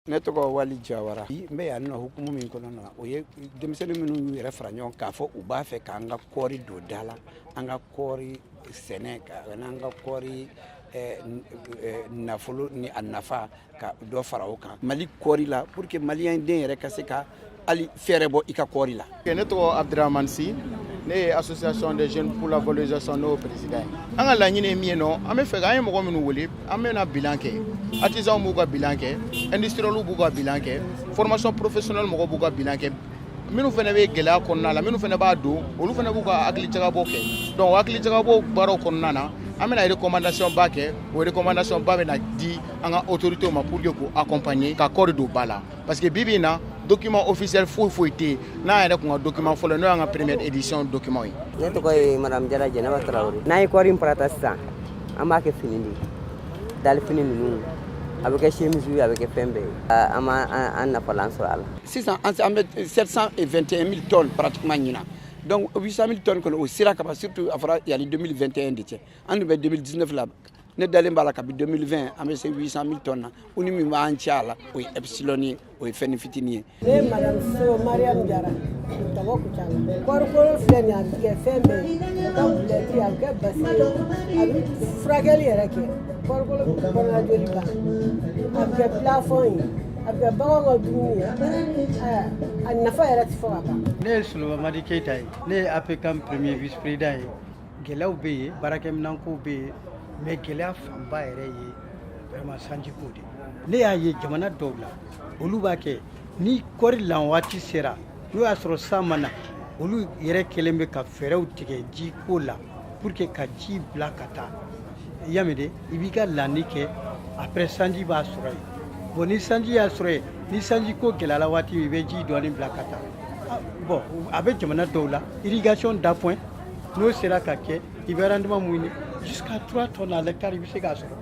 Ne tɔgɔ Wali Jawara. N bɛ yan nɔ hukumu min kɔnɔna na, o ye denmisɛnnin minnu y'u yɛrɛ fara ɲɔgɔn k'a fɔ u b'a fɛ k'an ka kɔɔri don da la, an ka kɔɔri sɛnɛ, n'an ka kɔɔri nafolo ni a nafa, ka dɔ fara o kan Mali kɔɔri la, pour que malien den yɛrɛ ka se ka hali fɛɛrɛ bɔ i ka kɔɔri la. Ne tɔgɔ Abdramane Sy, ne ye Association des jeunes pour la valorisation, n'o président ye. An ka laɲini ye min ye nɔ, an bɛ fɛ an ye mɔgɔ minnu wele, an bɛna bilan kɛ. Artisans b'u ka bilan kɛ, industriels b'u ka bilan kɛ, formation professionnelle mɔgɔw b'u ka bilan kɛ, minnu fana bɛ gɛlɛya kɔnɔna la, minnu fana b'a don, olu fana b'u ka hakilijagabɔ kɛ. Donc o hakilijagabɔ baaraw kɔnɔna na, an bɛna recommandation ba kɛ. O recommandation ba bɛna di an ka autorités ma pour que k'u accompagner ka kɔɔri don ba la, parce que bi bi in na, document officiel foyi foyi tɛ yen. N'an yɛrɛ kun ka document fɔlɔ, n'o y'an ka première édition document ye. Ne tɔgɔ ye madame Jara Jɛnɛba Tarawele. N'an ye kɔɔri in parata sisan, an b'a kɛ fini de ye, dalifini ninnu, a bɛ kɛ chemise ye, a bɛ kɛ fɛn bɛɛ ye. An b'an nafalan sɔrɔ a la. Sisan an bɛ 721 000 tonnes pratiquement ɲinan. Donc 800 000 tonnes kɔni, o sera ka ban, surtout a fɔra yanni 2021 de cɛ. An dun bɛ 2019 la. Ne dalen b'a la, kabi 2020 an bɛ se 800 000 tonnes na. U ni min b'an cɛ a la, o ye epsilon ye, o ye fɛn fitinin ye. Ne ye madame So Mariam Jara ka bɔ Kucala. Kɔɔrikolo filɛ nin ye, a bɛ kɛ fɛn bɛɛ ye, a bɛ kɛ bulɛti, a bɛ kɛ basi ye, a bɛ furakɛli yɛrɛ kɛ. Kɔɔrikolo bɛ kɔnɔna joli ban, a bɛ kɛ plafond ye, a bɛ kɛ baganw ka dumuni ye. A nafa yɛrɛ tɛ fɔ ka ban. Ne ye Solomadi Keyita ye, ne ye APCAM premier vice président ye. Gɛlɛyaw bɛ yen, baarakɛminɛnkow bɛ yen, mais gɛlɛya fanba yɛrɛ ye vraiment sanjiko de. Ne y'a ye jamana dɔw la, olu b'a kɛ ni kɔɔri lan waati sera, n'o y'a sɔrɔ san ma na, olu yɛrɛ kɛlen bɛ ka fɛɛrɛw tigɛ jiko la pour que ka ji bila ka taa. I y'a mɛn de, i b'i ka lanni kɛ, après sanji b'a sɔrɔ yen. Bon, ni sanji y'a sɔrɔ yen, ni sanji ko gɛlɛyara waati min, i bɛ ji dɔɔni bila ka taa. Bon, a bɛ jamana dɔw la, irrigation d'appoint, n'o sera ka kɛ, i bɛ rendement mun ɲini, jusqu'à 3 tonnes à l'hectare, i bɛ se k'a sɔrɔ.